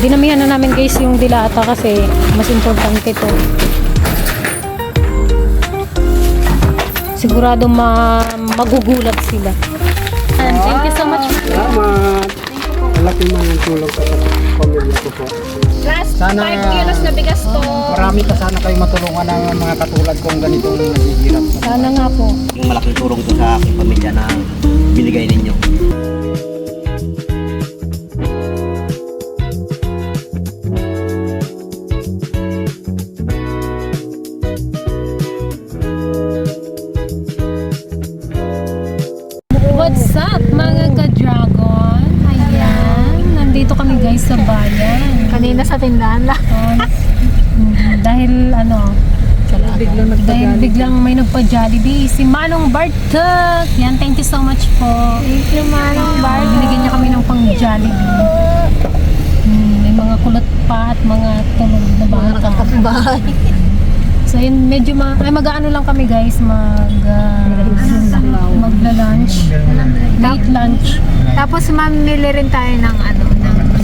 dinamihan na namin guys yung dilata kasi mas importante to. Sigurado magugulat sila. And thank you so much. Salamat. Malaki man ang tulong sa pamilya ko po. Last Sana 5 kilos na bigas po. marami pa sana kayo matulungan ng mga katulad kong ganitong naghihirap. Sana nga po. Yung malaking tulong ito sa aking pamilya na binigay ninyo. What's up mga ka-dragon? Ayan, nandito kami guys sa bayan. Kanina sa tindahan lang. Dahil biglang may nagpa-Jollibee si Manong Bartok. Yan, thank you so much po. Thank you, Manong Bar. Binigyan niya kami ng pang-Jollibee. May mga kulot pa at mga tulog na bata. Bye. So yun, medyo mag-ano lang kami guys, magla-lunch. Late lunch. Tapos mamili rin tayo ng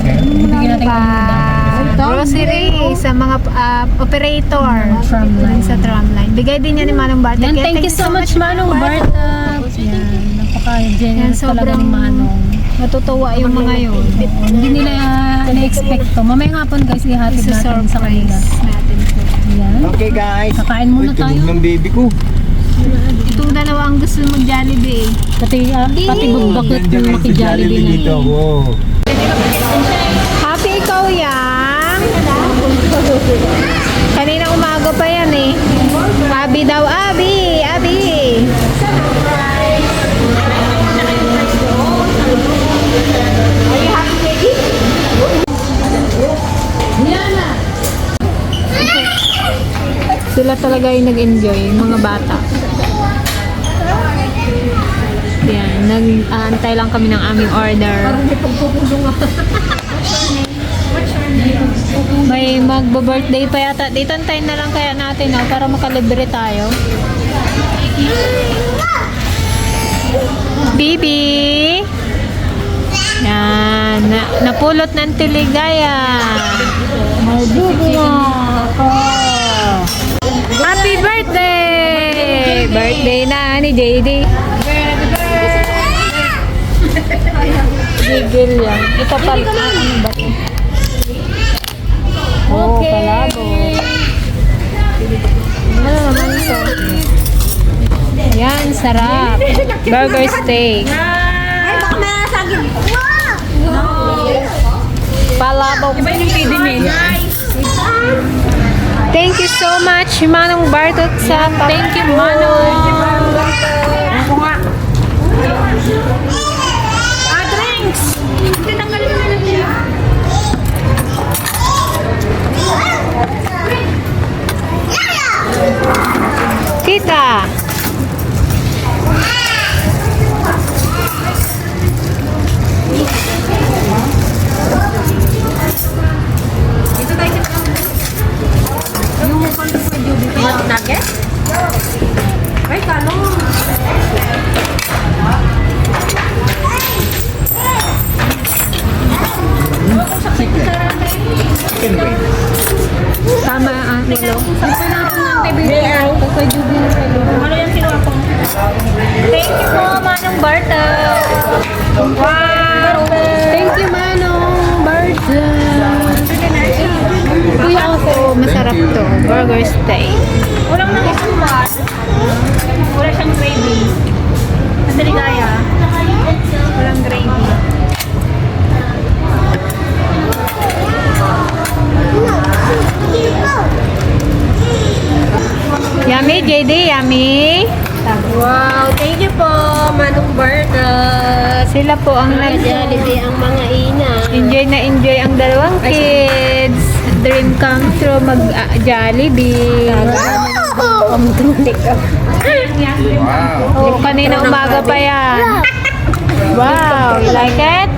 Bibigyan natin kami ng grocery sa mga operator tramline. sa tramline. Bigay din niya ni Manong Bartek. Yan, thank you so much Manong Bartok. Yan, napaka-generous talaga ni Manong. Natutuwa yung mga yun. Hindi nila na-expect to. Mamayang hapon guys, ihatid natin sa kanila. natin po. Yan. Okay guys. Kakain muna tayo. ng baby ko. Itong dalawa ang gusto mag-Jollibee. Pati bugbakot yung maki-Jollibee na dito. yun. Wow. Happy ikaw yang. Kanina umaga pa yan eh. Abi daw, Abi. Abi. Are you happy, baby? Sila talaga yung nag-enjoy, yung mga bata. Yan, nag-aantay lang kami ng aming order. May magbo-birthday pa yata. Dito antayin na lang kaya natin para makalibre tayo. Bibi! Yan, napulot ng tiligaya. Happy birthday! Birthday na ni JD. Gigil yan. Ito pala. Ano ba ito? Okay. Palabo. Ano naman ito? Yan, sarap. Burger steak. Palabo. Thank you so much, Manong Bartot sa thank you, Manong. Drinks! Tinanggalin mo na niya. Tita! Ito tayo kita. Yung mukha ko sa Judy. What nugget? Ay, talong. Tama ang nilo. Ano yung kinuha ko? Thank you po, Manong Barta. Wow! Thank you, Manong Barta. Kuya ako, masarap to. Burger steak. Walang nang isang bar. Wala siyang gravy. Madali gaya. Walang gravy. Yummy, JD, yummy. Wow, thank you po, Manong Berta. Sila po ang Jollibee ang mga ina. enjoy na enjoy ang dalawang kids. Dream come true mag-Jollibee. Oh, kanina umaga pa yan. Wow, you like it?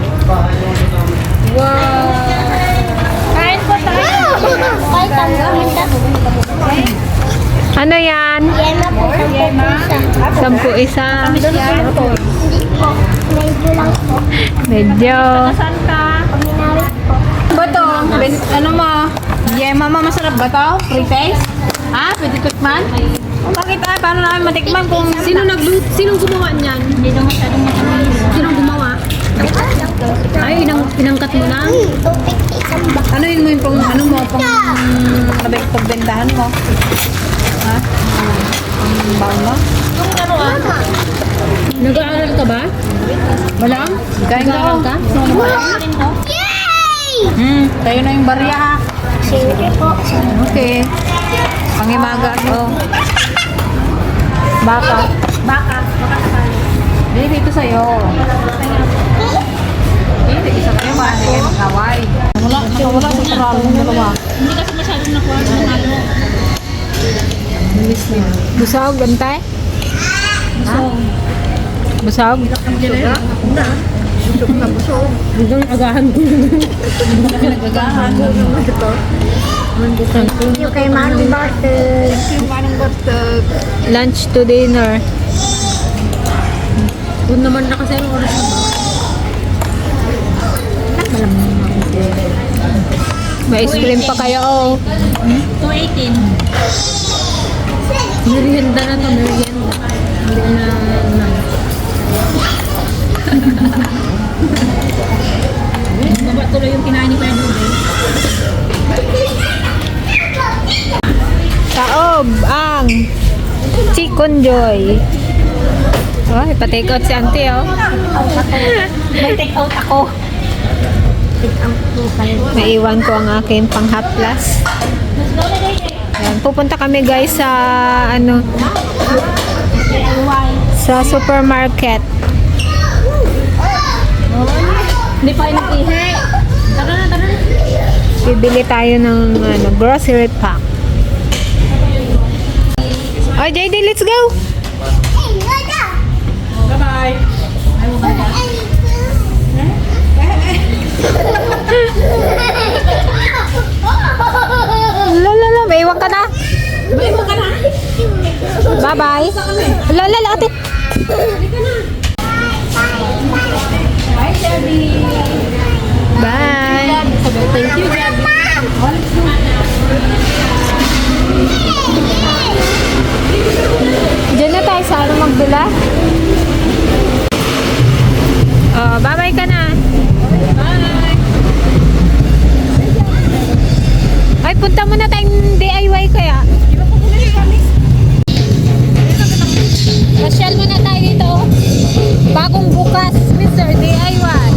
Wow. Kain po tayo. Kahit ang ganda. Ano yan? Yema po, 10 10 isa. isa. Hindi po. Medyo lang po. Medyo. Saan ka? Paminarit po. Bato. Mama, masarap ba to? Pre-taste? Ha? Pwede tikman? O bakit paano namin matikman kung... Sinong gumawa niyan? Hindi daw masyadong matamis. Sinong gumawa? Ay, inangkat mo lang. Ano yun mo yung pang, ano mo, pang pagbentahan mo? Ha? Ang baon mo? Nag-aaral ka ba? Wala? Kain ka? Nag-aaral ka? Tayo na yung barya ha. Sige po. Okay. Pangimaga to. Baka. Baka dito sa'yo. Hindi, isa kayo mahanigay mag-away. Wala sa saralo ng dalawa. Hindi kasi masyadong nakuha ng halo. Busog, bantay? Busog? Hanggang agahan ko. Nagagahan. Yung kay Manong Bartel. Lunch to dinner. Doon naman na kasi ang oras na ba? May ice cream pa kayo, oh. 218. Merienda na to, merienda. Hindi na baba tuloy yung kinain ni Kuya Dudey. Taob ang Chicken Joy. Oh, ipa-take out si auntie, oh. May take out ako. Take out po kayo. Naiwan ko ang aking pang-haplas. Ayan, pupunta kami guys sa ano sa supermarket. Hindi pa kayo nag-ihi. Tara na. Bibili tayo ng ano, grocery pack. Oh, JD, let's go! Lala, may iwan ka na. Bye-bye. Lala, ate. Bye. Thank you, Gabby. Diyan na tayo sa ano magdula. Oh, bye-bye ka na. Bye! Ay, punta muna tayong DIY kaya. Pasyal muna tayo dito. Bagong bukas, Mr. DIY.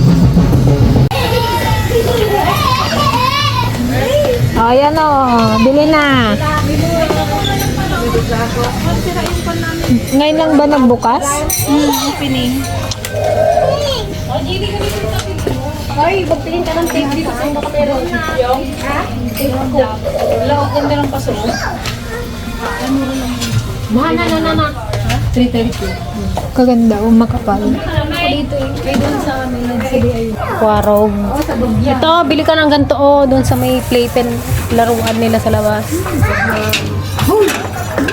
Oh, ayan o. Bili na. Ngayon lang ba nagbukas? Opening. Ay, magtingin ka ng tape dito kung baka meron. Yung? Ha? Tape ko. Wala, ang ganda ng paso. Mahal na. 332. Kaganda o makapal. Dito eh. Kaya doon sa amin, nag-CDI. Kwarog. Ito, bili ka ng ganito doon sa may playpen laruan nila sa labas.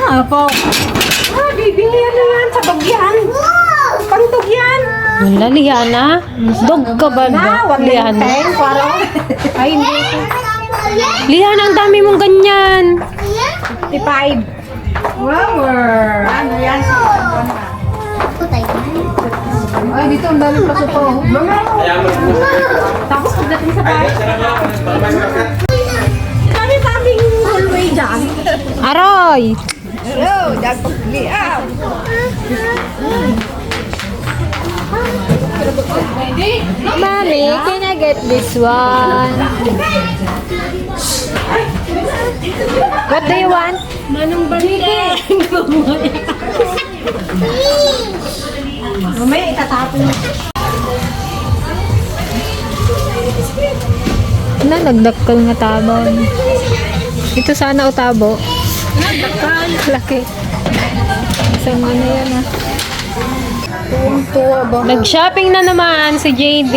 Ano po? Bibili ano yan sa dogyan. Pantog yan. Wala, Liana. Dog ka ba? Liana. Ay, hindi. Liana, ang dami mong ganyan. 55. Flower. Ano yan? Putay na. Ay, dito ang dami pa po. Tapos pagdating sa bahay. Dami-daming hallway dyan. Aroy! Hello, dyan pagliam. Mommy, can I get this one? What do you want? Manong barili. Mamaya itatapon. Ano, nagdakkel nga tabon. Ito sana utabo. Nagdakkel. Laki. Isang ano yan ah. Tuwang-tuwa ba? Nag-shopping na naman si JD.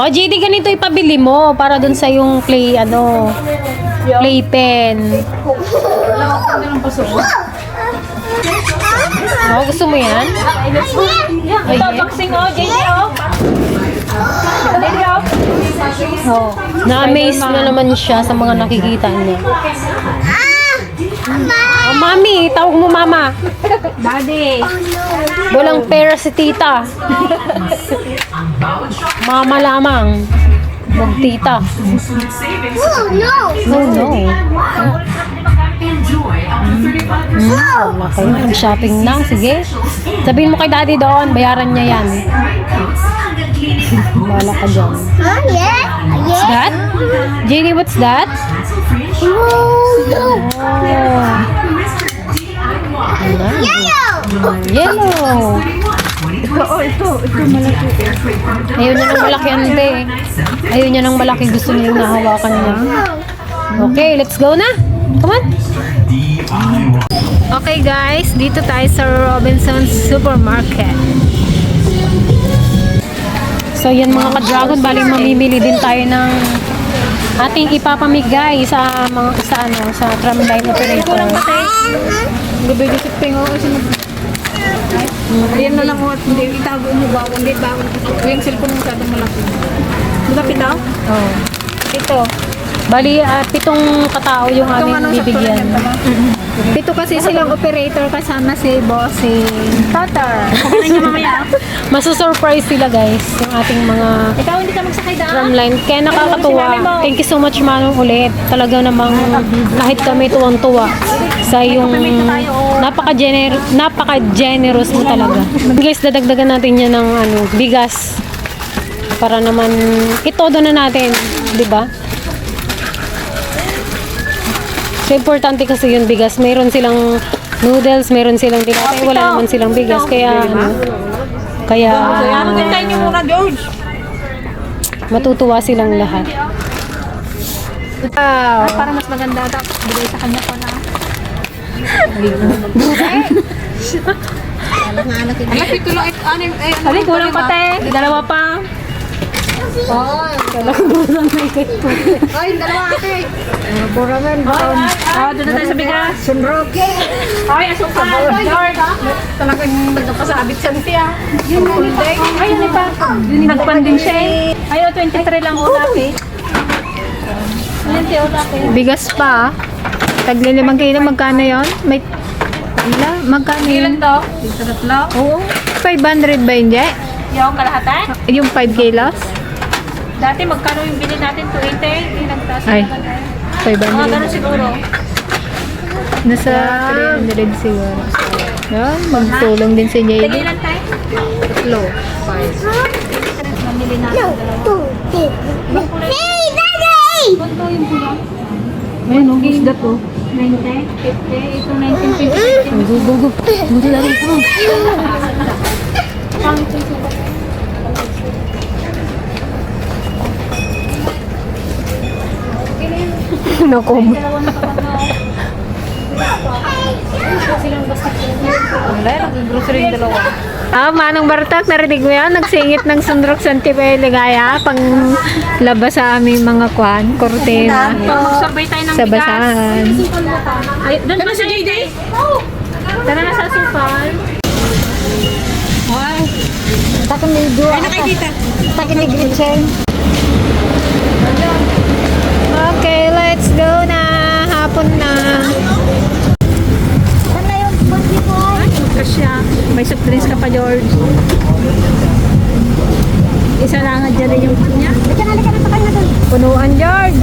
O, JD, ganito ipabili mo para dun sa yung playpen. Oh, gusto mo yan? Ito, boxing oh, JJ oh. Oh, na-amaze na naman siya sa mga nakikita niya. Oh, mami, tawag mo mama. Daddy. Walang pera si tita. Mama lamang. Huwag tita. Oh no. Okay, shopping na. Sige. Sabihin mo kay daddy doon, bayaran niya yan. Wala ka dyan. What's that? Jenny, what's that? Yellow. Ito malaki. Ayaw niya ng malaki ante. Ayaw niya ng malaki. Gusto niya yung nahawakan niya. Okay, let's go na. Come on. Okay guys, dito tayo sa Robinsons Supermarket. So yan mga ka-dragon, baling mamimili din tayo ng ating ipapamigay sa mga sa tramline operator. Gabi dito pingo kasi ayan na lang mo at hindi itago mo ba hindi ba yung cellphone mo masyadong malaki. Malapit daw? Oh. Ito. Bali, 7 katao yung aming bibigyan. Dito kasi silang operator kasama si Bossing Tatar. Pagkain niyo mamaya. Masusurprise sila guys, yung ating mga Ikaw hindi ka magsakay daan? tramline. Kaya nakakatuwa. Thank you so much Manong ulit. Talaga namang kahit kami tuwang-tuwa sa yung napaka-generous mo talaga. Guys, dadagdagan natin yan ng bigas. Para naman itodo na natin, di ba? So, importante kasi yung bigas. Meron silang noodles, meron silang dilata. Wala naman silang bigas. Kaya, Hintayin niyo muna, George. matutuwa silang lahat. Wow. Para mas maganda ito. Bigay sa kanya ko na. Anak, ito lang. Ano, kulang pa te. Dalawa pa. Ay, dalawa ate. Buraman. Doon na tayo sa bigas. Sunrok. Ay, asukal. George. Talagang nagkapasabit siya siya. Yun na nito. Ay, yun pa. Nagpan din siya eh. Ay, 23 lang ulap eh. Ayun siya ulap eh. Bigas pa. Tagli 5 kilo. Magkano yun? May... Magkano yun? Ilan to? Oo. 500 ba yun, Je? Yung kalahatan? Yung 5 kilos? Dati magkano yung bili natin? 280? Hindi nagtaas. Ay, Mga 500. ganun siguro. Nasa 300 siguro. Yan, magtulong din si JD. Tigilan tayo. Low. Mamili natin dalawa. Ayun, no, isda to. 90, 50, ito 1950. Go, go, go. Buti na rin. Nakom. Manong Bartak, narinig mo yan? Nagsingit ng Sundrok Santipe Ligaya pang labas sa aming mga kortina. Magsabay tayo ng Sa bigas. basahan. Ay, doon ba si JD? Tara na sa supal. Okay, let's go na. Hapon na. Kasya. May soft drinks ka pa, George. Isa lang dyan rin yung niya. Punuan, George.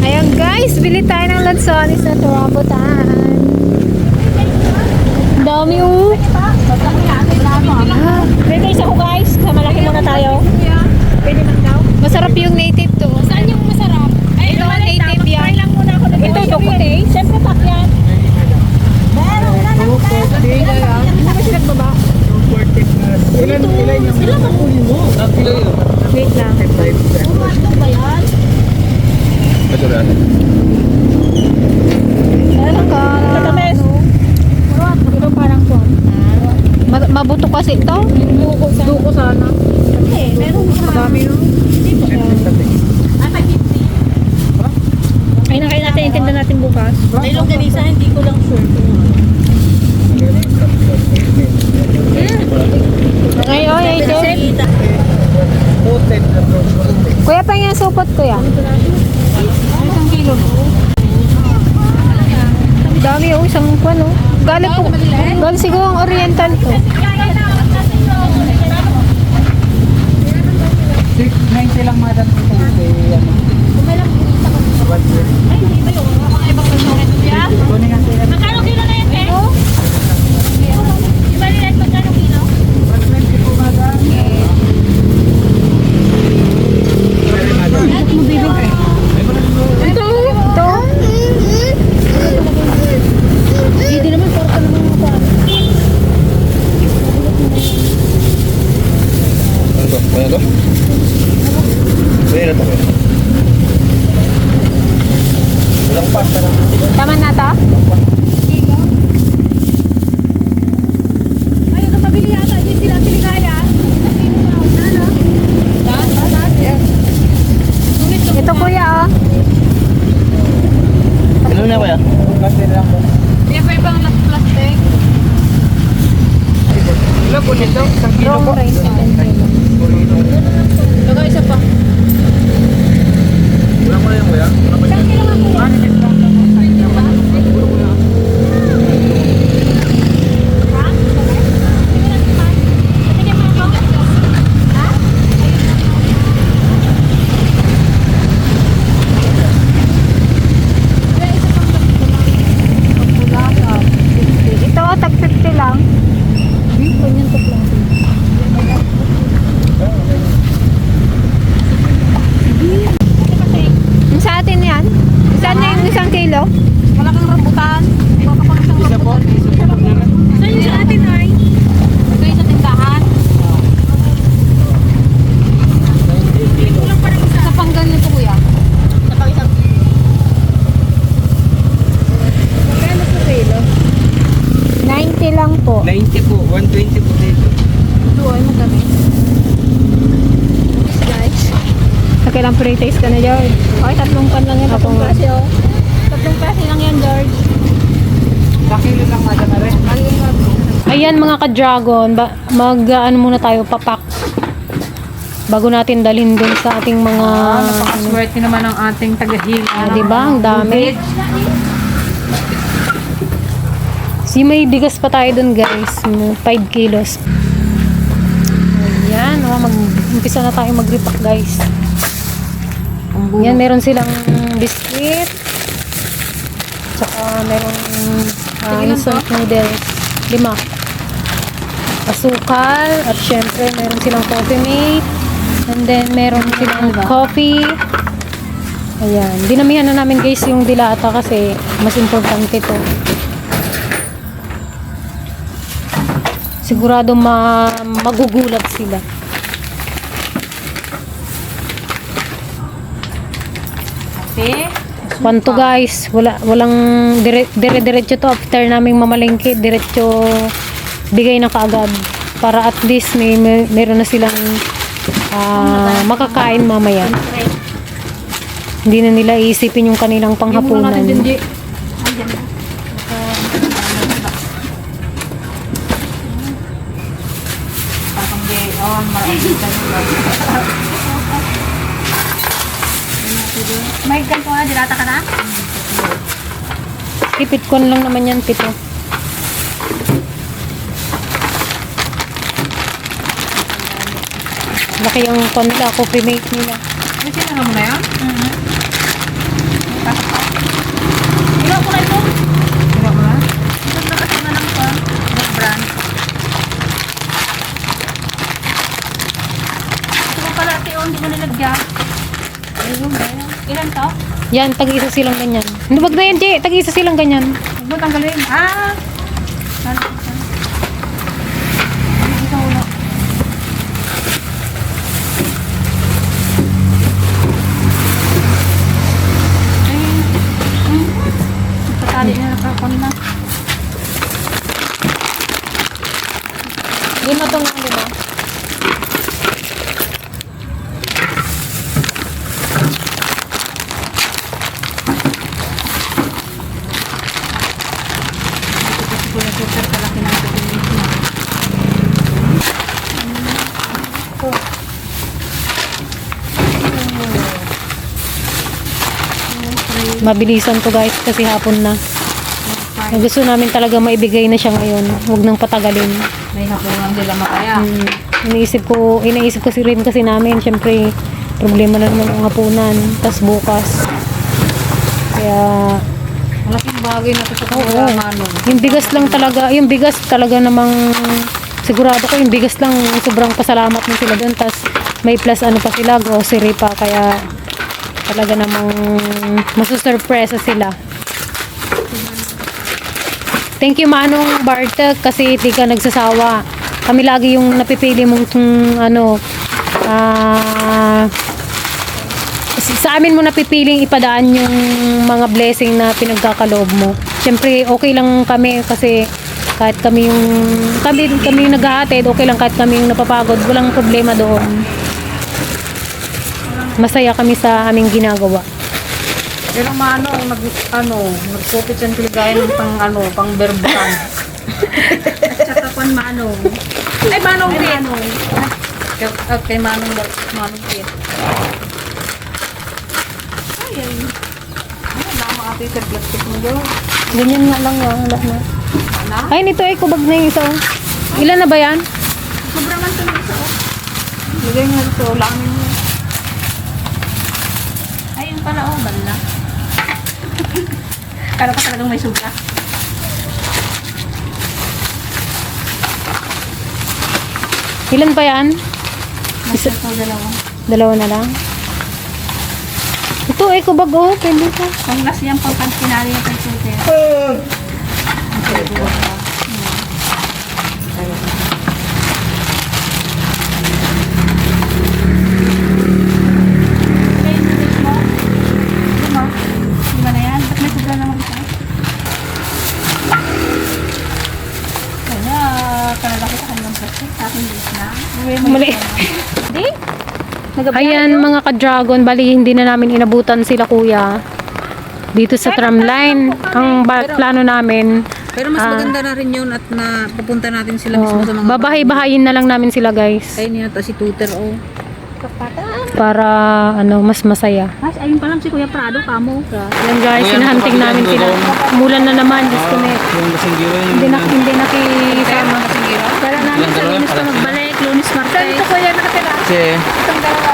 Ayan guys, bili tayo ng lansones na turabutan. Ang dami oh. Pwede isa ko guys. Sa malaki muna tayo. Pwede man daw. Masarap yung native to. Saan yung masarap? Ay, Ito ang native yan. Try lang muna ako. Ito, dukuti. Siyempre, pak yan. Ilan yung Sila mahuli mo. Wait lang. Ano ba yan? Ano ka? Katamis. Ito parang po. Mabuto kasi ito. Duko sana. Eh, meron ka. Madami no? Ay, nakain natin. Itinda natin bukas. Ay, longganisa, hindi ko lang sure. Ay, oy, ay, Kuya, pa yung supot, kuya. Isang kilo. Dami, oh, isang kwan, oh. Galing po. Galing siguro ang oriental to. 690 lang madam ito. Ano? Magkano kilo na yan, eh? Di ba nila magkano kilo? 120 po madam. Ito. Hindi naman, parang ano naman pa. Ano? Pwede na to. Walang pasta lang. Tama na to? Ay, nakabili yata. Hindi sila siligaya. Ito, kuya, oh. Ano na kuya? Kasi lang po. Hindi pa ibang plastic. Ilan po nito? Isang kilo Wrong po? rice. Saka isa pa. Wala mo na yung kuya? Wala mo Isang kilo nga po. Ito, tag 50 lang. Yung sa atin yan? Saan na yung isang kilo? Wala kang rambutan. Baka pang isang Isa po? rambutan. Isa po na lang. Saan yung sa atin, ay? Ito yung sa tindahan. Kulang pa ng isa. Sa panggal nito, kuya. Sa pang isang 90 lang po. 90 po. 120 po dito. Ito ay magkano. Guys. Nakilang pre-taste ka na, George. Ay, tatlong pan lang yan. Tatlong klase, oh. Tatlong klase lang yan, George. Isang kilo lang madam na rin. Ayun nga po. Ayan mga ka-dragon, ano muna tayo, papak. Bago natin dalhin dun sa ating mga, Napakaswerte naman ang ating tagahila. di ba? Ang dami. Si may bigas pa tayo dun, guys. 5 kilos. Ayan, mag-umpisa na tayo mag-repack, guys. Yan, meron silang biscuit. Tsaka meron instant noodles. 5. Asukal. At syempre, meron silang coffee mate. And then, meron silang coffee. Ayan. Dinamihan na namin, guys, yung dilata kasi mas importante to. Sigurado magugulat sila. Okay. Kwanto guys, walang dire-diretso to after naming mamalengke, diretso bigay na kaagad para at least meron na silang makakain mamaya. Hindi na nila iisipin yung kanilang panghapunan. May ganito nga, dilata ka na? Tipid ko lang naman yan, 7. Laki yung nila, coffee mate nila. May sinara mo na yan? Ilang kulay mo? Sinara mo na? Isang lakas na lang pa. Ng brand. Ito mo pala, ate, oh, hindi mo nilagyan. Ilan to? Yan, tag-isa silang ganyan. Hindi, wag na yan, Jay. Tag-isa silang ganyan. Huwag mo tanggalin. Ah! Patali na nakakon na. 5 to lang, di ba? mabilisan to guys kasi hapon na. Gusto namin talaga maibigay na siya ngayon. Huwag nang patagalin. May hapunan sila makaya. Inaisip ko si rin kasi namin, syempre problema na naman ang hapunan, tas bukas. Kaya Malaking bagay na ito sa oo, programa, ano. yung bigas talaga namang sigurado ko yung bigas lang sobrang pasalamat na sila doon, tas may plus ano pa sila, grocery pa, kaya talaga namang masusurpresa sila. Thank you Manong Bartek kasi di ka nagsasawa. Kami lagi yung napipili mong sa amin mo napipiling ipadaan yung mga blessing na pinagkakaloob mo. Siyempre okay lang kami kasi kahit kami yung naghahatid, okay lang kahit kami yung napapagod, walang problema doon. Masaya kami sa aming ginagawa. Pero Manong, nag-copy sa Piligayan ng pang berbukan. At saka pan Manong. Ay, Manong Pit. Manong. Kay Manong Pit. Ayun. Ano na mga Peter, plastic mo daw. Ganyan nga lang yan, wala na. Ay, nito ay kubag na yung isa. Ilan na ba yan? Sobrang man ito ng isa. Lagay nga ito, lamin mo. Ayun pala, bala. Kala pa talagang may suga. Ilan pa yan? Isa po dalawa. Dalawa na lang. Ito ay kubag oh, pwede ka. Kung last yan pang pinari yung pagsuti. Di ba na yan? Ba't may suga naman isa? Kaya, kalalaki sa kanyang plastic. Sa akin, bis na. Mali. Di? Ayan mga ka-dragon, bali hindi na namin inabutan sila kuya. Dito sa tramline. Ang plano namin, Pero mas maganda na rin yun at pupunta natin sila mismo sa mga babahay-bahayin na lang namin sila guys. Ayun yata si Tutor, oh. Para mas masaya. Mas, ayun pa lang si Kuya Prado, kamo. Yan guys, hinahunting namin sila. Umulan na naman, disconnect. Yung lasinggiro yun. Hindi nakisama. Kala namin sa Lunes pa magbalik, Lunes Martes. Saan ito kuya nakatira? Kasi, Itong dalawa.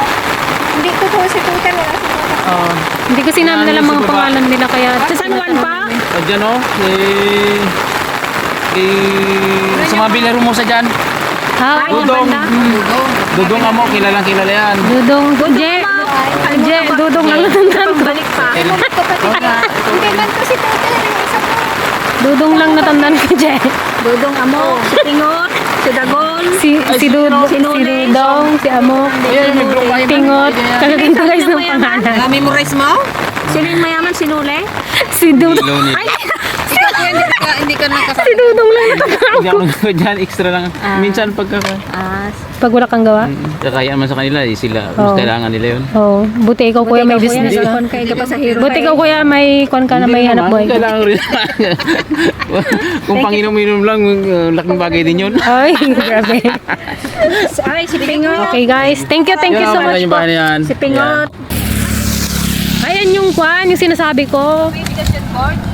Hindi ko po si Tutor, wala si Tutor. Hindi kasi namin alam mga pangalan nila kaya Sa San Juan pa? dyan o, sa mga bilaro mo sa dyan. ha? Dudong. Dudong ka mo, kilalang kilala yan. Dudong, Dudong lang natandaan ko. Balik pa. Hindi man ko si Tutor, yung isa po. Dudong lang natandaan ko, Je. Dudong Amo, si Tingot, si Dagon, Si Dudong, si Amok, Tingot. Kagating na guys ng pangalan. Na-memorize mo? sino yung mayaman, si Nule? Si Dudong. Ikaw kuya, hindi ka nakasama. Si Dudong lang natandaan Hindi ako nagawa dyan, extra lang. Minsan pagka Pag wala kang gawa? kakayaan man sa kanila, sila, Oo. kailangan nila yun. Oh, buti ikaw kuya may business ka. Kaya ka pa sa hero. Buti ikaw kuya may kon ka na may hanap buhay. Kailangan rin. Kung panginom-inom lang, laking bagay din yun. Ay, grabe. Ay, si Pingot. Okay guys, thank you so much yung po. bahay na yan. Si Pingot. Ayan yung kwan, yung sinasabi ko.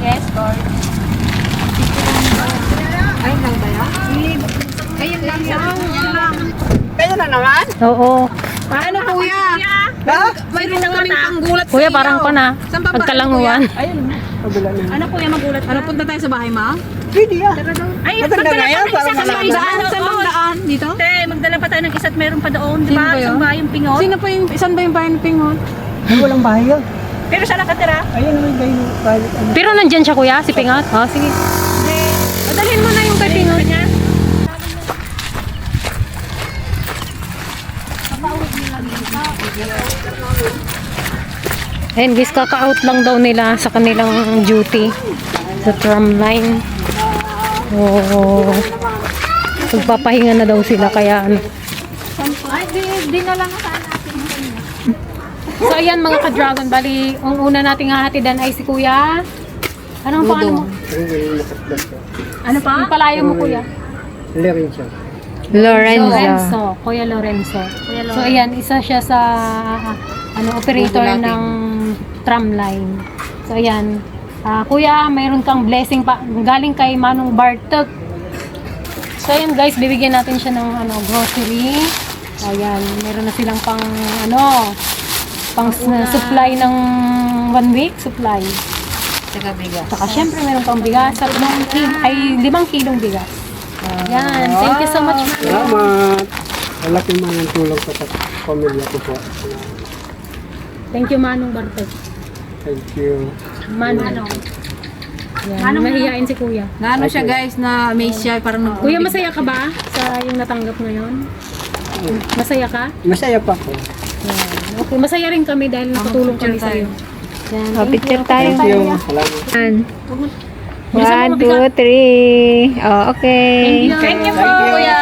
Yes, board. Kayo na naman? Oo. Ano kuya? Mayroon na kaming panggulat sa Kuya, iyo. parang ko na. Saan ba Magkalanguan. Ano kuya, magulat Ano, punta tayo sa bahay ma? Ay, Maganda magdala nga yan, pa tayo parang sa malapit. daan. Saan bang daan? Dito? Te, magdala pa tayo ng isa't meron pa doon, di Sino ba? ba yun? Isang bayong Pingot. Sino pa yung, saan ba yung bahay ng Pingon? Pero siya nakatira. Pero nandyan siya kuya, si Pingat. Oh, sige. Padalhin mo na yung kay Pingat. Ayun guys, kaka-out lang daw nila sa kanilang duty sa tramline. Oo. Magpapahinga na daw sila kaya ano. Ay, di na lang saan natin. So ayan mga ka-dragon, bali ang una nating hahatidan ay si kuya. Anong pangalan mo? Ano pa? Yung palayo mo kuya? Lorenzo. Lorenzo. Kuya Lorenzo. So ayan, isa siya sa operator ng tramline. So, ayan. Kuya, mayroon kang blessing pa galing kay Manong Bartok. So, ayan guys, bibigyan natin siya ng grocery. Ayan, meron na silang pang supply ng 1 week supply. Saka bigas. Saka syempre meron pang bigas. 5 kilong bigas. Ayan, thank you so much. Salamat. Malaking mga tulong sa pamilya ko po. Thank you, Manong Bartok. Thank you. Manong. Ayan, mahihain si Kuya. Naano siya guys, na amaze siya, parang Kuya, masaya ka ba sa yung natanggap ngayon? Masaya ka? Masaya pa po. Ayan. Okay, masaya rin kami dahil nakatulong kami sa iyo. Ayan, Picture tayo. Thank you. Salamat. 1, 2, 3. Oh, okay. Thank you po, Kuya.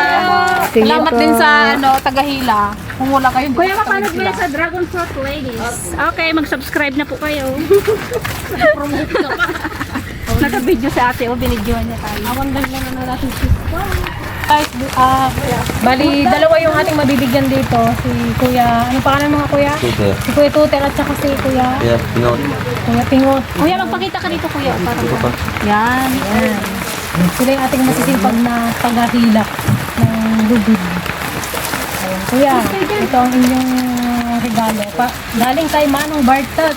Sige Salamat po. din sa Tagahila. Kung wala kayong Kuya, mapanood mo yan sa Dragon Fruit Ladies. Okay, mag-subscribe na po kayo. Naka-video sa ate, binidyoan niya tayo. Awang lang na natin sis. Guys, bali, dalawa yung ating mabibigyan dito. Si Kuya, ano pa mga Kuya? Tutor. Si Kuya Tuter at saka si Kuya Yeah, pinot. Kuya Pingot. Kuya, magpakita ka dito, kuya. Para Yan. Sila yung ating masisipag na tagahilak ng lubid. Ayan, Kuya, ito ang inyong regalo. Galing kay Manong Bartok.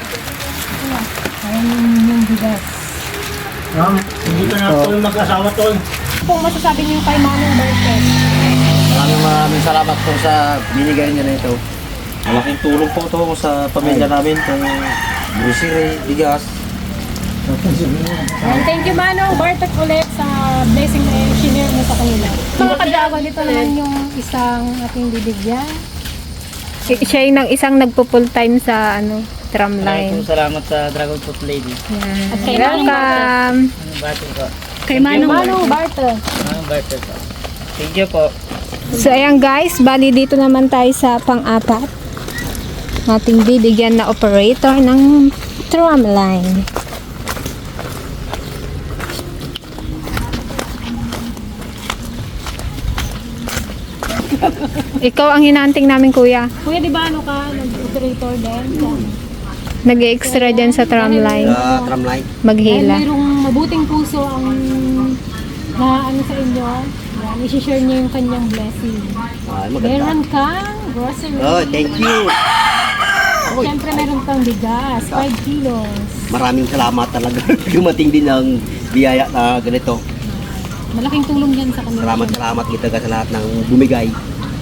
Ayan yung bigas. Hindi ka na po yung mag-asawa tol. Kung masasabi niyo kay Manong Bartok. Maraming salamat po sa binigay niya na ito. Malaking tulong po ito sa pamilya namin. Kung grocery, bigas. And thank you Manong Bartok ulit sa blessing na i-share mo sa kanila. Mga kadawa, dito naman yung isang ating bibigyan. siya yung isang nagpo-full time sa tramline. Salamat sa Dragon Fruit Lady. At kay Manong Welcome. Bati ko. Kay Manong Bartok. Ang birthday ko. Thank you po. So ayan guys, bali dito naman tayo sa pang-apat. Nating bibigyan na operator ng tramline. Ikaw ang hinanting namin, kuya. Kuya, di ba nag-operator din? Nag-extra dyan sa tramline. Sa tramline. Dahil Maghila. mayroong mabuting puso ang sa inyo. Yan, i-share niyo yung kanyang blessing. Ay, maganda. Meron kang grocery. Oh, thank you. Siyempre meron kang bigas, 5 kilos. Maraming salamat talaga. Dumating din ang biyaya na ganito. Malaking tulong yan sa kanila. Salamat kita sa lahat ng bumigay.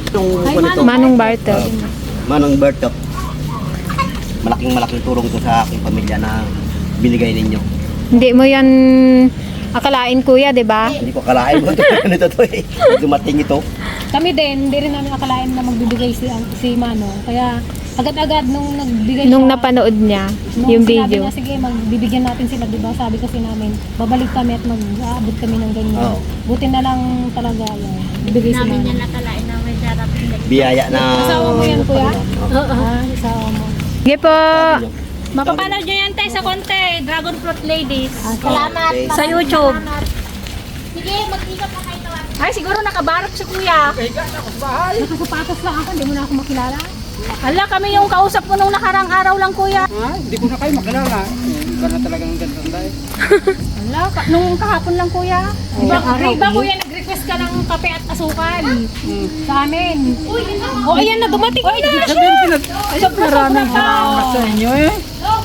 Itong Ay, ganito, Manong Bartok. Manong Bartok. Malaking tulong ito sa aking pamilya na binigay ninyo. Hindi mo yan akalain, kuya, di ba? Hindi ko kalain mo ito. Ganito to eh. Dumating ito. Kami din, hindi rin namin akalain na magbibigay si Manong. Kaya agad-agad nung nagbigay Nung siya, napanood niya nung yung sinabi video. niya, sige, magbibigyan natin sila, di ba? Sabi kasi namin, babalik kami at mag-aabot kami ng ganyan. Oo. Buti na lang talaga yan. Bibigay si Manong. nakalain na may darating. Biyaya na... Asawa mo yan, kuya? Oo. Asawa mo. Sige po. Mapapanood nyo yan tayo sa konti. Dragon Fruit Ladies. Salamat. Sa YouTube. Sige, mag-ikot na kayo. Ay, siguro nakabarok si Kuya. Nakasapatos lang ako, hindi mo na ako makilala. Hala, kami yung kausap mo nung nakarang araw lang, Kuya. Hindi ko na kayo makilala. Iba na talagang gandang dahil. Hala, nung kahapon lang, Kuya. Diba, kuya, nag-request ka ng kape at asukal sa amin. O, ayan na, dumating na. Maraming salamat sa inyo eh.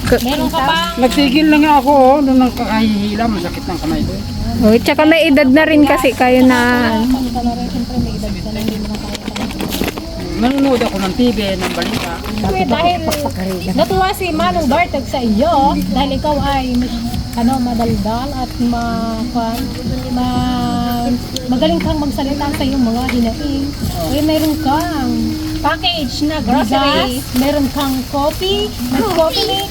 Meron ka pa. Nagtigil lang ako nung nakakahihila. Masakit ng kamay ko. Oh, tsaka may edad na rin kasi kayo na Kami ka na rin, siyempre may edad ka na, hindi mo na kaya. Nanonood ako ng TV, ng balita. Kuya, dahil natuwa si Manong Bartok sa iyo, dahil ikaw ay madaldal at magaling kang magsalita sa iyong mga hinaing. Kaya meron kang Package na grocery, meron kang coffee,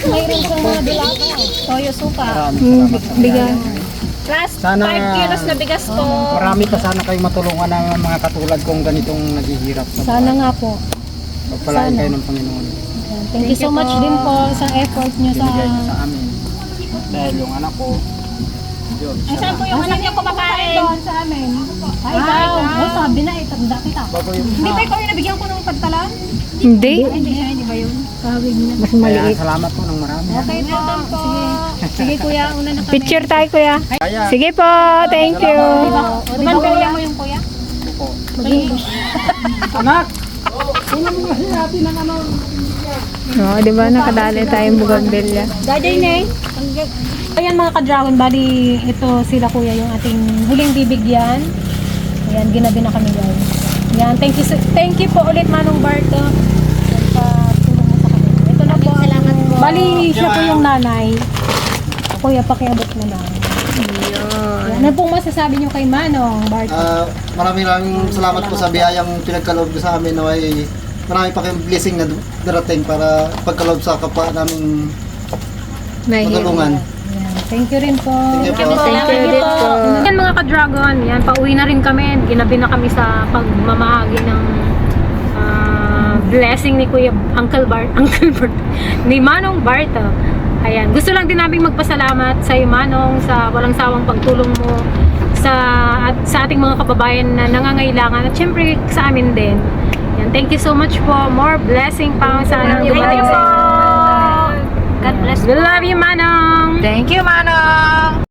mayroon kang mga dilata, toyo suka. bigyan. Plus, Sana- 5 kilos na bigas po. Marami pa sana kayong matulungan ng mga katulad kong ganitong naghihirap. Sana nga po. Pagpalain kayo ng Panginoon. Thank you so much din po sa effort niyo sa... Binigay niyo sa amin. Dahil yung anak ko, yun. Ay, saan po yung anak niyo kumakain? Doon sa amin. Ay, wow. Sabi na, itanda kita. Bago yung Hindi ba ikaw yung nabigyan ko ng pagtalan? Hindi. Hindi siya, hindi ba yun? Kawig na. Kaya salamat po ng marami. Okay po. Sige. Sige kuya, una na kami. Picture tayo, kuya. Kaya, Sige po, thank you. Bumantaya mo yung kuya? No, di ba nakadali tayong bugambilya? Daday na Ayan mga ka-dragon, bali ito sila kuya yung ating huling bibigyan. Ayan, ginabi na kami guys. Ayan, thank you po ulit Manong Barto. Ayan, patulong mo sa kanila. Ito na po. Salamat po. Bali siya po yung nanay. Kuya, pakiabot na lang. Ayan, ano pong masasabi niyo kay Manong Barto? Maraming salamat po sa biyayang pinagkaloob ko sa amin. Ay marami pa kayong blessing na darating para pagkaloob sa kapwa namin matulungan. Ayan, thank you rin po. Thank you po. Thank you ulit po. Yan mga ka-dragon, yan, pauwi na rin kami. Ginabi na kami sa pagmamahagi ng blessing ni Kuya Uncle Bart, ni Manong Barto. Ayan, gusto lang din namin magpasalamat sa iyo Manong sa walang sawang pagtulong mo sa ating mga kababayan na nangangailangan at syempre sa amin din. Yan, thank you so much po. More blessing pa sana dumating sa inyo. God bless. We love you Manong. Thank you, Manong!